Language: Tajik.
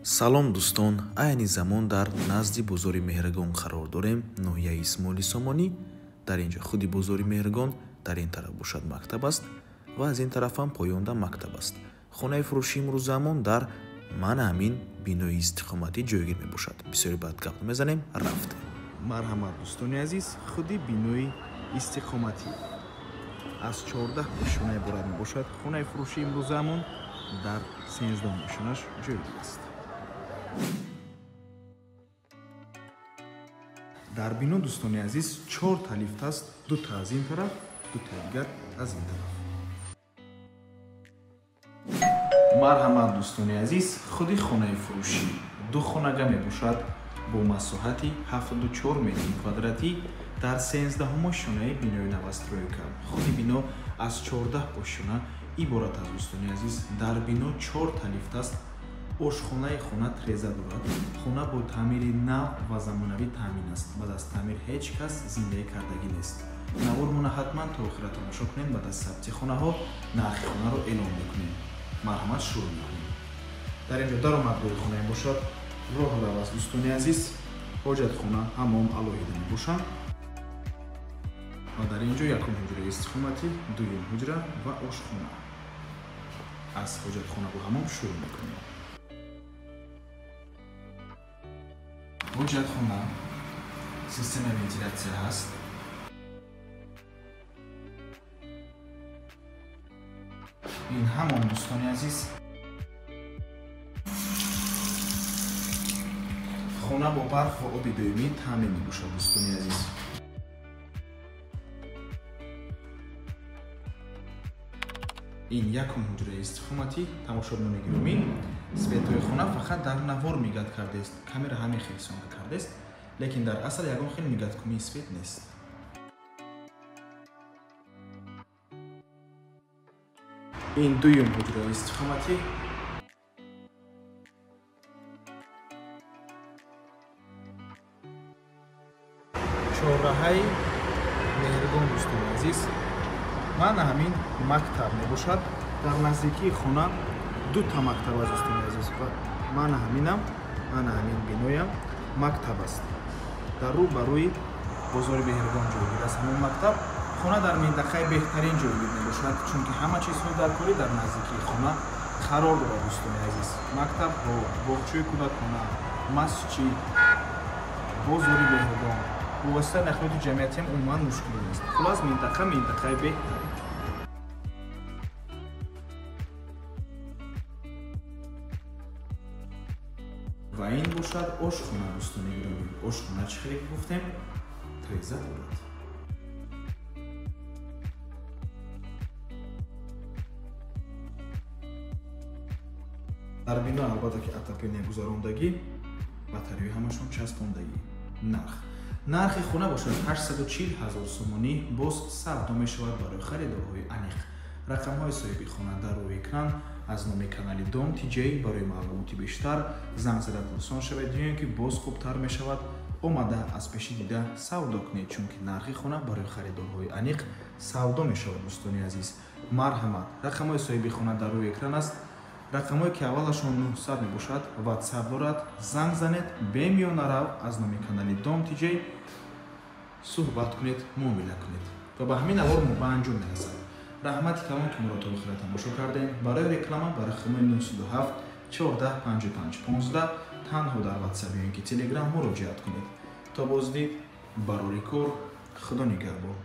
Салом дӯстон, айни замон дар назди бозори Меҳргон қарор дорем, ноҳияи Исмоили Сомонӣ. Дар ин ҷо худи бозори Меҳргон, дар ин тараф бошад мактаб аст ва аз ин тараф ҳам поёнда мактаб аст. Хонаи фурӯшии имрӯзамон дар мана ҳамин бинои истиқоматӣ ҷойгир мебошад. Бисёри баъд гап мезанем, рафтем. Марҳамат дӯстони азиз, худи бинои истиқоматӣ аз 14 ошёна иборат мебошад. Хонаи фурӯшии имрӯзамон дар 13 ошёнаш ҷойгир аст. Дар бино дӯстони азиз 4 та лифт аст, 2 та аз ин тараф, 2 та дигар аз ин тараф. Марҳамат дӯстони азиз, худи хонаи фурӯшӣ ду хонага мебошад бо масоҳати 74 метри квадратӣ дар 13 ошёнаи бинои новостройка. Худи бино аз 14 ошёна иборат аст дӯстони азиз. Дар бино 4 та лифт аст. Ошхонаи хона треза дорад. Хона бо таъмири нав ва замонавӣ таъмин аст. Баъд аз таъмир ҳеҷ кас зиндагӣ кардагӣ нест. Навормона ҳатман то охира тамошо кунем. Баъд аз сабти хонаҳо нархи хонаро эълон мекунем. Марҳамат, шурӯъ мекунем. Дар ин ҷо даромадгоҳи хона мебошад, роҳрав аст дӯстони азиз, ҳоҷатхона, ҳамом алоҳида мебошанд ва дар ин ҷо якум ҳуҷраи истиқоматӣ, дуюм ҳуҷра ва ошхона. Аз ҳоҷатхона бо ҳамом шурӯъ мекунем. Ҳоҷатхона, системаи вентилятсия ҳаст. Ин ҳамон дӯстони азиз. Хона бо барқ ва оби доимӣ таъмин мебошад дӯстони азиз. Ин якум ҳуҷраи истиқоматӣ. Тамошобинони гиромӣ, светҳои хона фақат дар навор мигат кардааст. Камера ҳамин хел съёмка кардааст, лекин дар асл ягон хел мигаткунии свет нест. Ин дуюм ҳуҷраи истиқоматӣ. Чорраҳаи Меҳргон дӯстони азиз, мана ҳамин мактаб мебошад. Дар наздикии хона 2 та мактаб аст дӯстони азиз ва мана ҳаминам, мана ҳамин биноям мактаб аст. Дар рӯ ба рӯи бозори Меҳргон ҷойгир аст ҳамон мактаб. Хона дар минтақаи беҳтарин ҷойгир мебошад, чунки ҳама чизҳои даркорӣ дар наздикии хона қарор дорад дӯстони азиз. Мактабҳо, боғчаи кӯдакона, масҷид, бозори Меҳргон, бо воситаи нақлиёти ҷамъиятиам умуман мушкилӣ нест. Хулос, минтақа минтақаи беҳтарин. Ва ин бошад ошхона дӯстони гиромӣ. Ошхона чӣ хеле ки гуфтем, треза дорад. Дар бино албатта ки отопление гузарондагӣ, батареяи ҳамашон часпондагӣ. Нархи хона бошад 840 000 сомонӣ, боз савдо мешавад барои харидорҳои аниқ. Рақамҳои соҳиби хона дар рӯи экран. Аз номи канали Дом ТЖ барои маълумоти бештар занг зада пурсон шавед, ё ин ки боз хубтар мешавад омада аз пеши дида савдо кунед, чунки нархи хона барои харидорҳои аниқ савдо мешавад дӯстони азиз. Марҳамат, рақамҳои соҳиби хона дар рӯи экран аст. Рақамҳое ки аввалашон 900 мебошад, WhatsApp дорад. Занг занед, бемиёнарав аз номи канали Дом ТЖ суҳбат кунед, муомила кунед. Ва ба ҳамин навор мо ба анҷом мерасад. Раҳмати калон ки моро то охира тамошо кардем. Барои реклама ба рақамҳои 907 14 55 15 танҳо дар WhatsApp ё ин ки Telegram муроҷиат кунед. То боздид, барори кор, Худо нигаҳбон.